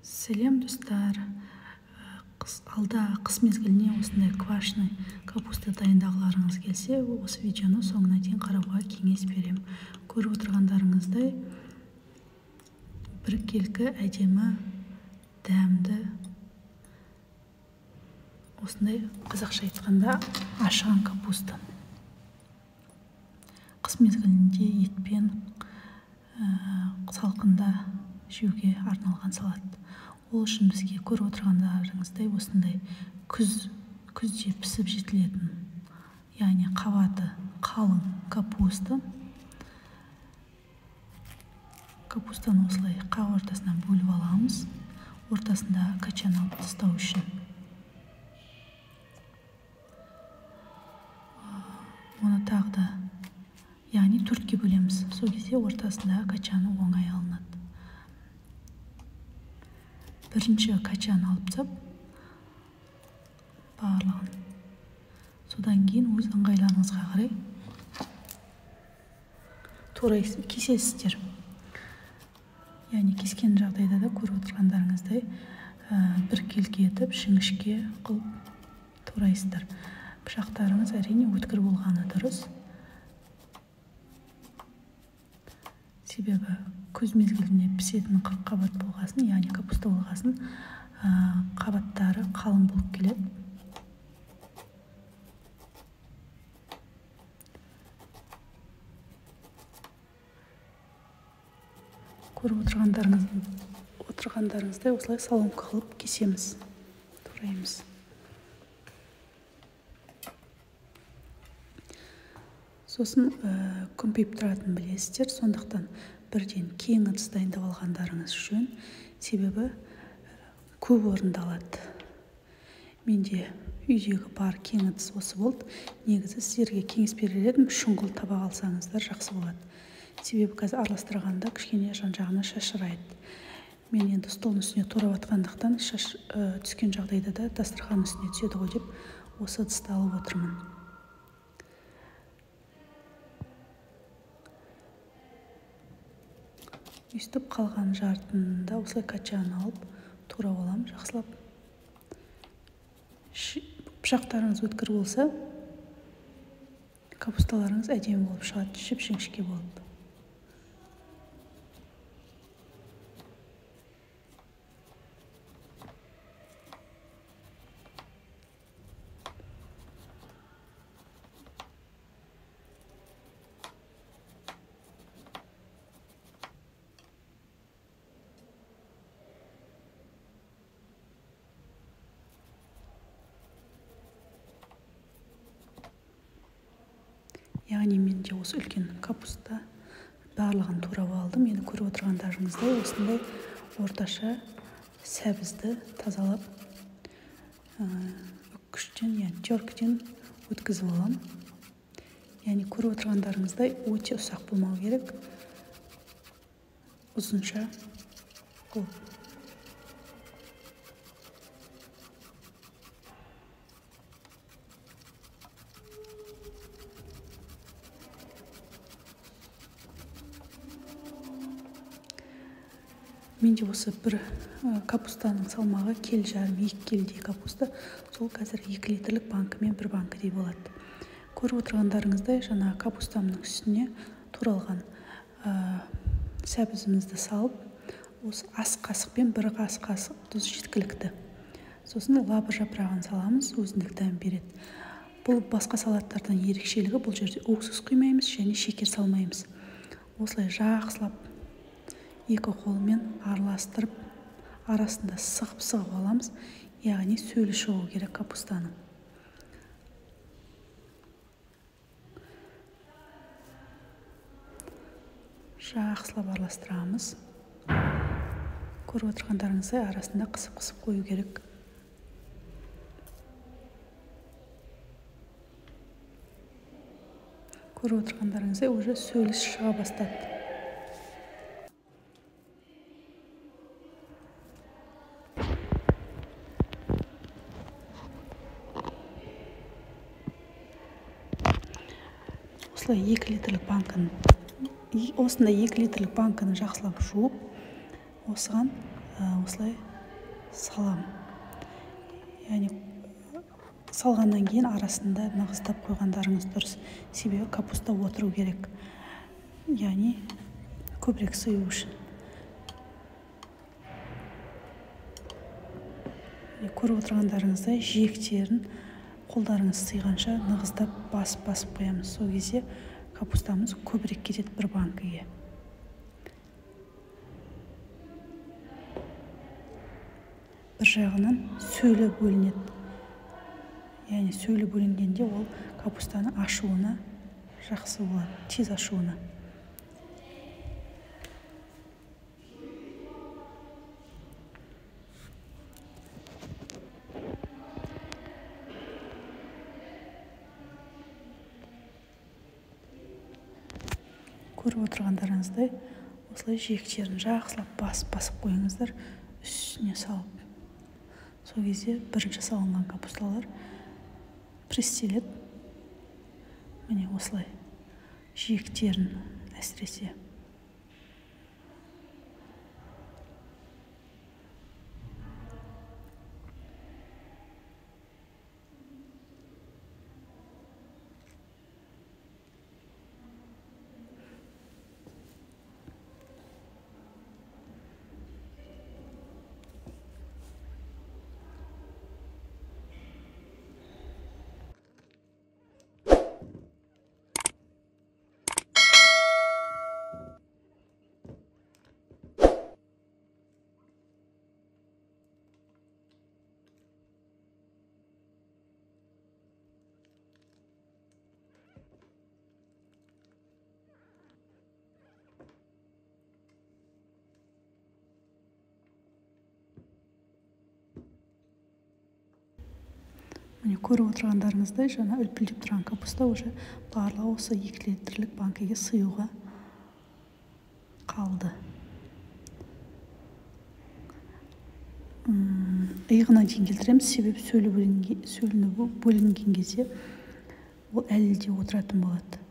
Сәлем достар. Алда қыс мезгіліне осындай квашеный капуста дайындағыларыңыз келсе, осы видеоны соңына дейін қарауға кеңес беремін. Көріп отырғандарыңыздай біркелкі әдемі, дәмді, осындай қазақша айтқанда ашыған капуста. Қыс мезгілінде етпен салқында жеуге арналған салат. Ол үшін бізге көріп отырғандарыңыздай осындай күзде пісіп жетілетін, яғни қабаты қалың капуста. Капустаны осылай қақ ортасынан бөліп аламыз, ортасында качан алып тастау үшін. Оны тағы да, яғни төртке бөлеміз. Сол кезде ортасындағы качаны оңай алынады. Бірінші качаны алып тастап, барлығын. Содан кейін өз ыңғайларыңызға қарай тура кесесіздер. Яғни кескен жағдайда да көріп отырғандарыңыздай біркелкі етіп, жіңішке қылып турайсыздар. Пышақтарыңыз әрине өткір болғаны дұрыс. Себебі күз мезгілінде пісетін қабат болғасын, яғни капуста болғасын, қабаттары қалың болып келеді. Көріп отырғандарыңыздай осылай соломка қылып кесеміз, тураймыз. Сосын күмпиіп тұратынын білесіздер, сондықтан бірден кең ыдыс дайындап алғандарыңыз жөн, себебі көп орынды алады. Менде үйдегі бар кең ыдыс осы болды. Негізі сіздерге кеңес берер едім, шұңғыл табақ алсаңыздар жақсы болады. Себебі қазір араластырғанда кішкене жан-жағына шашырайды. Мен енді столдың үстіне турап атқандықтан түскен жағдайда да дастархан үстіне түседі ғой деп осы ыдысты алып отырмын. Өйстіп қалған жартында осылай качаны алып турап аламын жақсылап. Пышақтарыңыз өткір болса, капусталарыңыз әдемі болып шығады, жіп-жіңішке болып. Яғни менде осы үлкен капуста барлығын турап алдым. Енді көріп отырғандарыңыздай осындай орташа сәбізді тазалап үккіштен, яғни теркіден өткізіп аламын. Яғни көріп отырғандарыңыздай өте ұсақ болмау керек, ұзынша қылып. Менде осы бір капустаның салмағы келі жарым, екі келідей капуста, сол қазір 2 литрлік банкімен бір банкідей болады. Көріп отырғандарыңыздай жаңа капустамның үстіне туралған сәбізімізді салып, осы ас қасықпен бір ас қасық тұз жеткілікті. Сосын лавр жапырағын саламыз, өзіндік дәм береді. Бұл басқа салаттардан ерекшелігі, бұл жерде уксус құймаймыз және шекер салмаймыз. Осылай жақсылап екі қолмен араластырып, арасында сығып-сығып аламыз, яғни сөлі шығу керек капустаның. Жақсылап араластырамыз. Көріп отырғандарыңыздай арасында қысып-қысып қою керек. Көріп отырғандарыңыздай уже сөлі шыға бастады. Осылай 2 литрлік банканы, осындай 2 литрлік банканы жақсылап жуып, осыған осылай салам. Яғни салғаннан кейін арасында нығыздап қойғандарыңыз дұрыс. Себебі капуста отыру керек. Яғни көбірек сыю үшін. Көріп отырғандарыңыздай жиектерін қолдарыңыз сыйғанша нығыздап басып-басып қоямыз. Сол кезде капустамыз көбірек кетеді бір банкіге. Бір жағынан сөлі бөлінеді. Яғни сөлі бөлінгенде ол капустаның ашуына жақсы болады, тез ашуына. Көріп отырғандарыңыздай осылай жиектерін жақсылап басып-басып қойыңыздар, үстіне салып. Сол кезде бірінші салынған капусталар пресстеледі. Міне осылай жиектерін әсіресе. Міне көріп отырғандарыңыздай жаңа үлпілдеп тұрған капуста уже барлығы осы 2 литрлік банкіге сыюға қалды. Иығына дейін келтіреміз, себебі сөлі бөлінген кезде ол әлі де отыратын болады.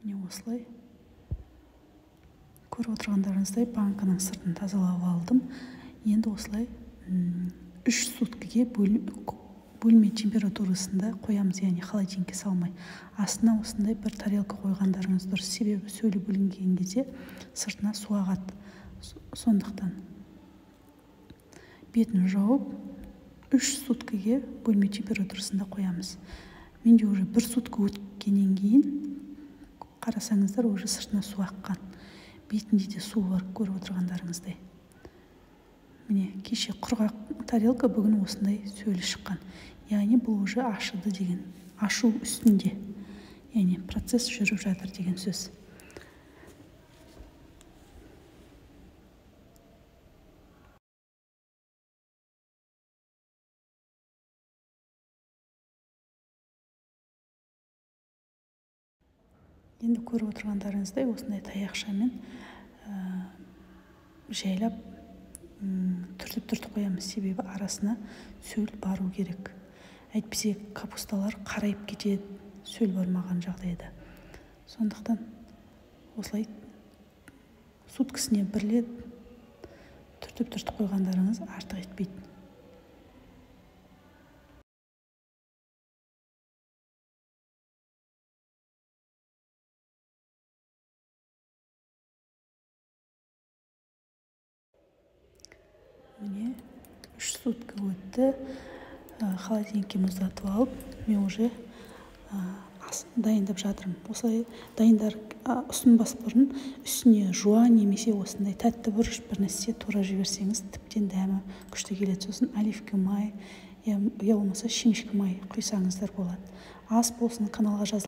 Міне осылай көріп отырғандарыңыздай банкінің сыртын тазалап алдым. Енді осылай 3 суткіге бөлме температурасында қоямыз, яғни холодильникке салмай. Астына осындай бір тарелка қойғандарыңыз дұрыс, себебі сөлі бөлінген кезде сыртына су ағады. Сондықтан бетін жауып 3 суткіге бөлме температурасында қоямыз. Менде уже 1 сутка өткеннен кейін қарасаңыздар, уже сыртына су аққан. Бетінде де су бар, көріп отырғандарыңыздай. Міне кеше құрғақ тарелка, бүгін осындай сөлі шыққан. Яғни бұл уже ашыды деген, ашу үстінде. Яғни процесс жүріп жатыр деген сөз. Енді көріп отырғандарыңыздай осындай таяқшамен жайлап түртіп-түртіп қоямыз, себебі арасына сөл бару керек. Әйтпесе капусталар қарайып кетеді сөл бармаған жағдайда. Сондықтан осылай Суткасіне бір рет түртіп-түртіп қойғандарыңыз артық етпейді. Міне 3 сутка өтті. Холодильникке мұздатып алып, мен уже дайындап жатырмын. Осылай дайындар ұсынбас бұрын үстіне жуа немесе осындай тәтті бұрыш бір нәрсе тура жіберсеңіз, тіптен дәмі күшті келеді. Сосын оливка май, я болмаса шемішкі май құйсаңыздар болады. Ас болсын, каналға жазылып